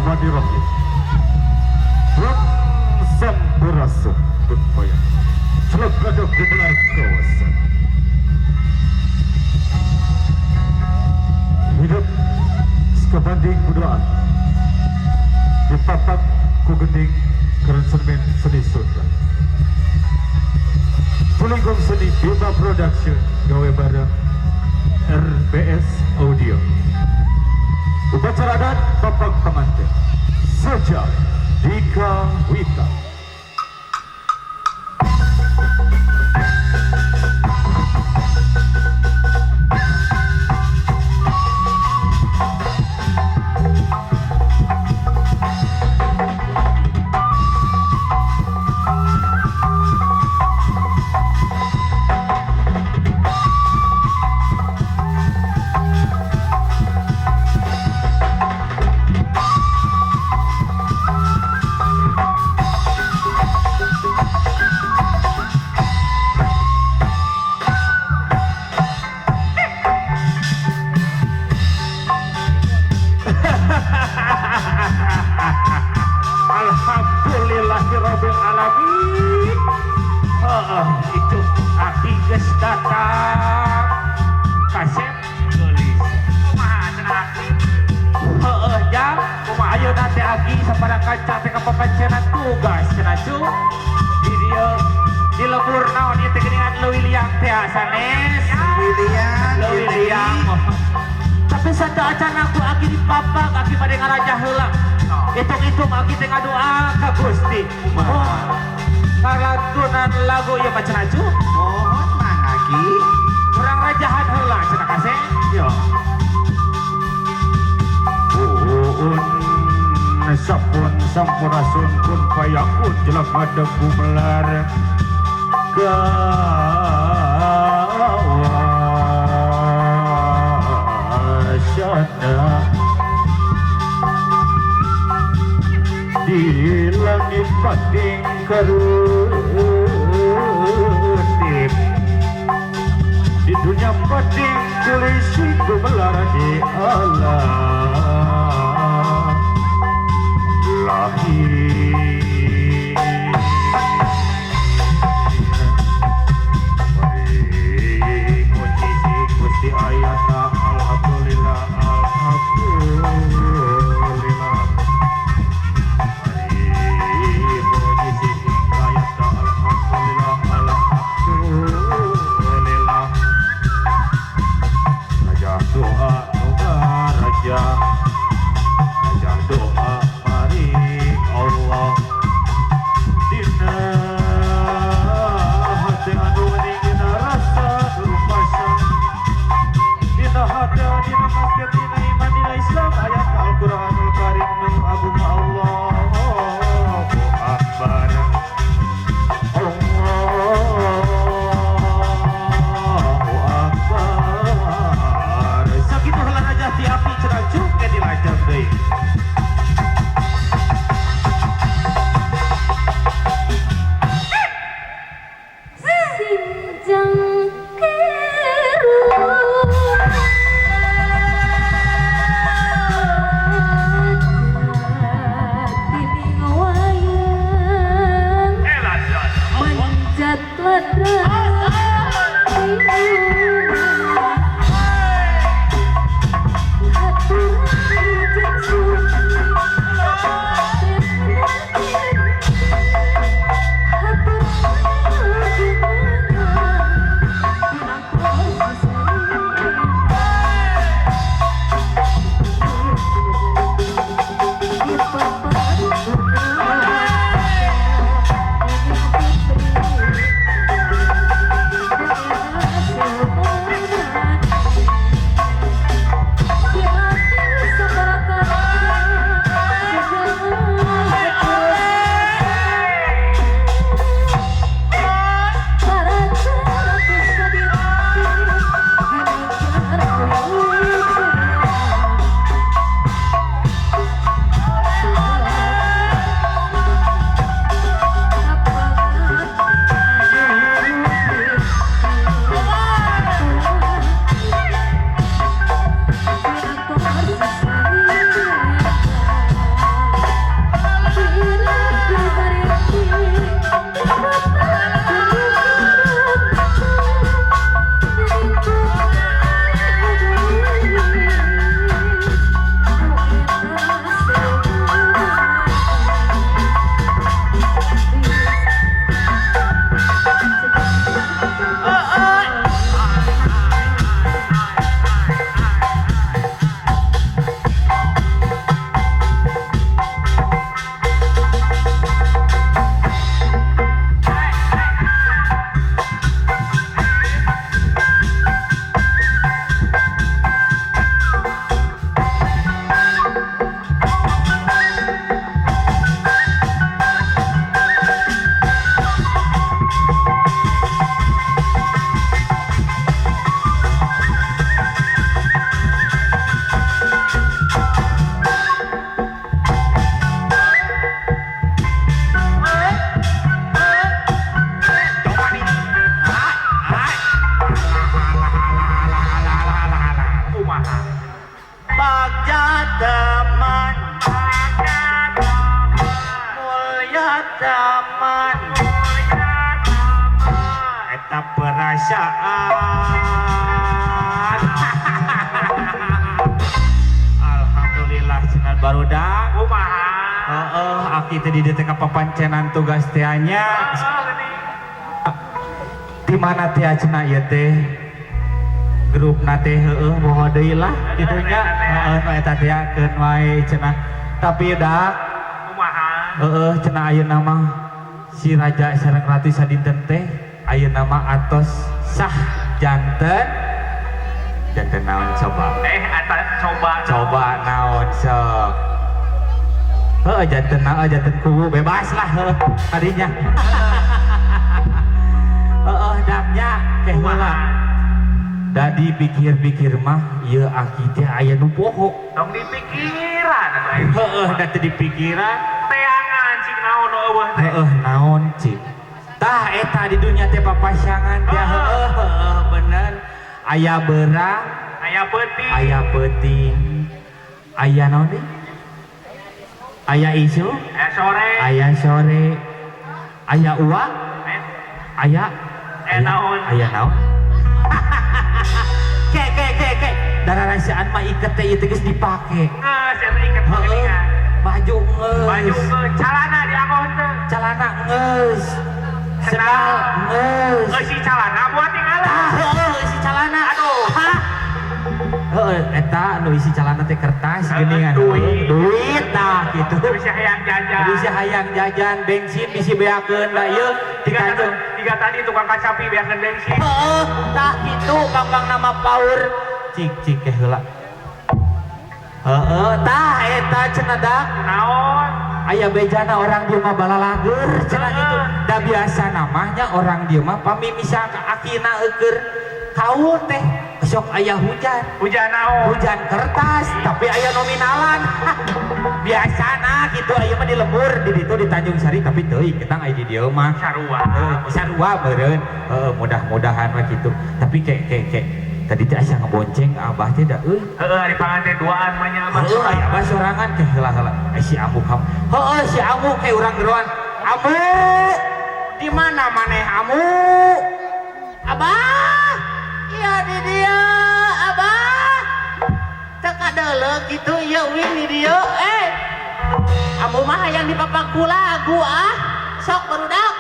Bismillahirrahmanirrahim. Sampurasun Budaya. Celok gadok gumelar kawasan. Hidup sekabanding kudoan. Dipapak ku gending kerensemen seni Sunda. Tulingkung Seni Bima Production gawe bareng RBS Audio. Upacara adat Bapak Pengantin Sejak Dika Wita. Alhamdulillahirabbil alamin. Heeh, itu aki geus datang. Kasep geulis. Kumaha cenah aki? Heeh, jang, kumaha ayeuna teh aki sapara kanca teh kapapancenan tugas cenah cu. Di dieu di lembur naon ieu teh geuningan Leuwi Liang teh sanes. Leuwi Liang. Leuwi Liang. Tapi saja acan aku aki dipapak aki bade ngarajah heula. Hitung-hitung aki teh ngadoa ka Gusti. Oh, kalantunan lagu ieu mah cenah cu. Mohon mang aki. Urang rajahan heula cenah kaseh. Yo. Uun sapun sampurasun kun payakun jelek madeg gumelar gawasyana di langit pating kerutip di dunia pating kulisi gumelar di alam lahir. Mari Gusti ayana alhamdulillah alhamdulillah. Mari puji sisi ayana alhamdulillah alhamdulillah. Raja doa doa raja raja doa mari Allah dina hati anu dina rasa rumasa dina hati dina masjid dina Taman eta perasaan. Alhamdulillah cenah barudak. Kumaha? Heeh, aki teh di dieu teh kapapancenan tugas teh nya. Di mana teh cenah ieu teh? Grupna teh heueuh moho deui lah kitu nya. Heeh, nu eta teh keun wae cenah. Tapi dak Kumaha? Heeh, cenah ayeuna mah si raja sareng ratu sadinten teh ayeuna mah atos sah janten. Janten naon coba? Eta coba. Coba naon sok. Heeh, janten naon, janten kubu bebas lah heuh tadinya. Heeh, daknya teh heula. Da dipikir-pikir mah ieu aki teh aya nu poho. Tong dipikiran atuh. Heeh, da teu dipikiran. Teangan cik naon nu eueuh teh. Heeh, naon cik. Tah eta di dunya teh papasangan teh heeh heeh bener. Aya beurang, Aya peuting. Aya peuting. Aya naon deui? Aya isu, Aya sore. Aya sore. Aya uang, aya Naon? Aya naon? Ke ke ke ke. Dararasiaan mah iket teh ieu teh geus dipake. Geus eta iket Heeh. geuningan. Baju geus. Baju geus, calana dianggo henteu. Calana geus. Sendal geus. Eusi calana buat tinggalan. Ah, heeh, isi calana. Aduh. Hah? Heeh, eta nu isi calana teh kertas geuningan. Duit. Duit tah kitu. Bisa hayang jajan. Bisa hayang jajan, bensin bisi beakeun da ieu di Tanjung. Tiga tadi tukang kacapi beakeun bensin. Heeh, tah kitu kambang nama power. Cik cik ke heula. Heeh, tah eta cenah dak. Naon? Aya bejana orang dieu mah balalager cenah kitu. Da biasa namanya orang dieu mah pami misalkan akina eueur kaul teh sok aya hujan. Hujan naon? Hujan kertas tapi aya nominalan. Biasana gitu aya mah di lembur di ditu di Tanjung Sari tapi teuing kita aya di dieu mah. Sarua. Sarua meureun. Heeh, mudah-mudahan mah kitu. Tapi ke ke ke tadi teh asa ngebonceng abah teh da euy. Heeh, ari panganten duaan mah nya abah. Heeh, aya abah sorangan teh heula-heula. Si Amu kam. Heeh, si Amu ke urang geroan. Amu! Di mana maneh Amu? Abah. Iya di dia, Abah. Teu kadeuleu kitu ieu wing di dieu. Amu mah hayang dipapaku lagu ah. Sok barudak.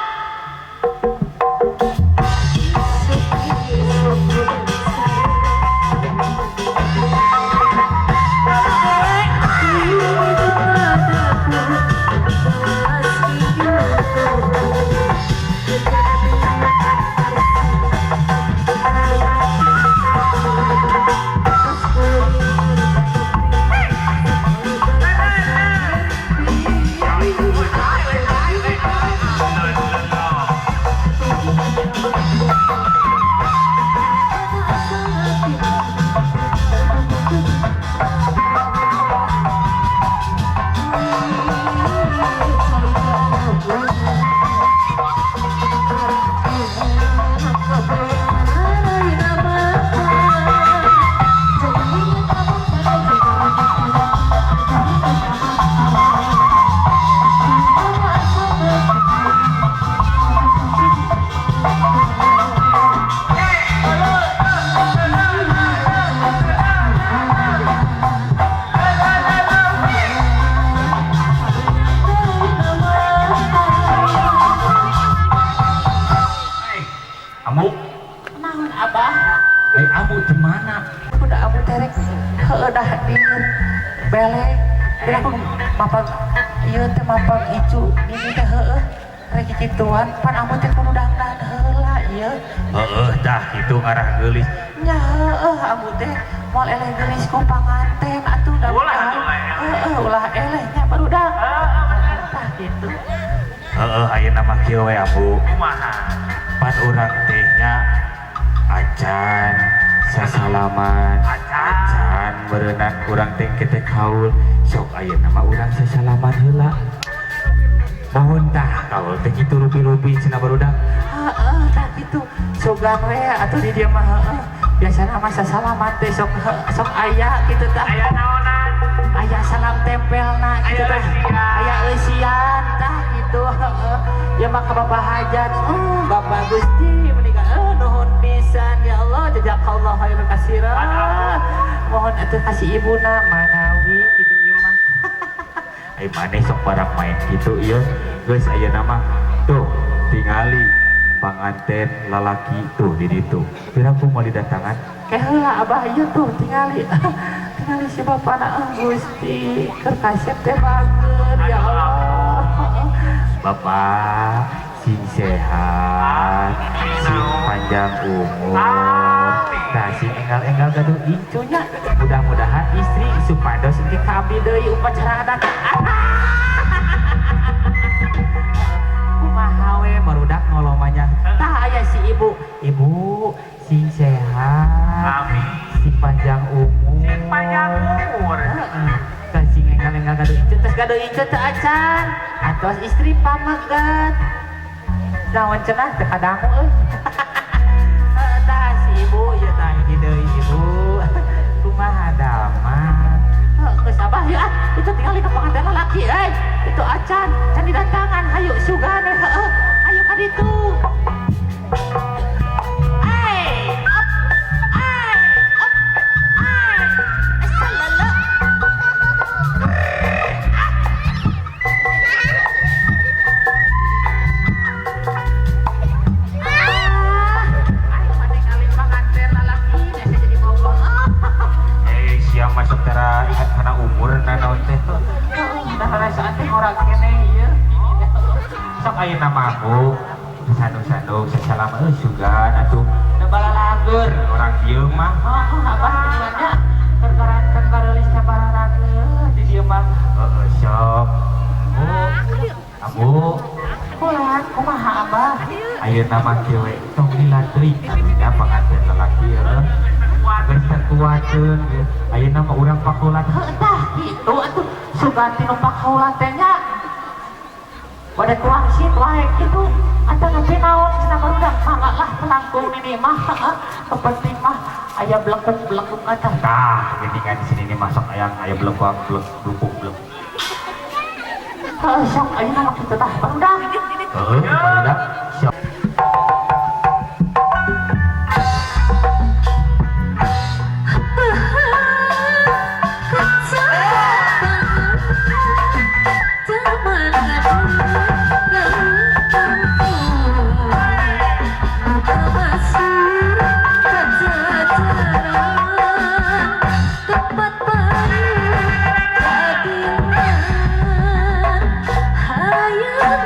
Amu. Naon Abah? Amu di mana? Udah amu terek heueuh dah dingin. Belek. Kenapa mapak ieu teh mapak icu ini teh heueuh rek kikituan pan amu teh kudu dangdan heula ieu. Heeh, tah kitu ngarah geulis. Nya heueuh amu teh moal eleh geulis ku panganten atuh da. Ulah atuh heueuh ulah eleh nya barudak. Heeh, tah kitu. Heeh, ayeuna mah kieu we Amu. Kumaha? Pan urang teh nya acan sasalaman acan berenang urang teh kita kaul sok ayeuna mah urang sasalaman heula. Mohon tah kaul teh kitu rupi-rupi cenah barudak. Heeh, tah kitu. Sugan we atuh di dieu mah heueuh. Biasana mah sasalaman teh sok sok aya kitu tah. Aya naonan? Aya salam tempelna kitu tah. Aya Aya eusian tah kitu. atuh. Ya maka Bapak hajat. Bapak Gusti menikah nuhun pisan ya Allah jazakallah khairan katsira. Mohon atuh kasih ibuna manawi kitu ieu mah. Ai maneh sok barang main kitu ieu. Geus ayeuna mah tuh tingali panganten lalaki tuh di ditu. Piraku mau didatangan? Ke heula abah ieu tuh tingali. Tingali si bapana Gusti keur kasep teh bager ya Allah. Bapak sing sehat, sing panjang umur, tah sing enggal-enggal gaduh incunya. Mudah-mudahan istri supados engke ka abdi deui upacara adat. Kumaha we barudak ngolomanya. Tah aya si ibu. Ibu sing sehat, Amin. sing panjang umur. Sing panjang umur. Heeh. Tah sing enggal-enggal gaduh incu terus gaduh incu teu acan. Atos istri pameget. Naon cenah teu kadangu euy. Tah si ibu ieu tah hiji deui ibu. Kumaha damang? Geus abah yeuh ah, itu tingali ka panganten lalaki euy. Itu acan, can didatangan hayu sugan we heueuh. Hayu ka ditu. Hey, up, hey, up, hey. Asalala. Ayo mane ngalih panganten lalaki asa jadi bogoh. Eh siang masuk tera ingat kana umur na naon teh. Dah rasaan teh ngora keneh ieu. Sok ayeuna mah aku sandung-sandung sasalama euy sugan atuh da balalager orang dieu mah. Oh, abah gimana? Kerkarankan bareulis teh bararageut di dieu mah. Heeh sok. Bu, Abu, Kulan kumaha abah? ayeuna mah kieu we tong lila teuing karunya panganten lalaki heuh. Geus teu kuateun geus. Ayeuna mah urang pakulan. Heuh tah kitu atuh sugan ti nu pakaulan teh nya. Bade kuangsit wae kitu. Atuh nepi naon cenah barudak mangga lah telangkung ini mah heuh. Kepenting mah aya blekuk-blekuk atah. Tah, geuningan di sini nih masuk ayang aya blekuang blek blukuk blek. Heuh sok ayeuna mah kitu tah barudak. Heeh, barudak. Sok. Hayang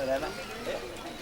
Heulana. Ayo.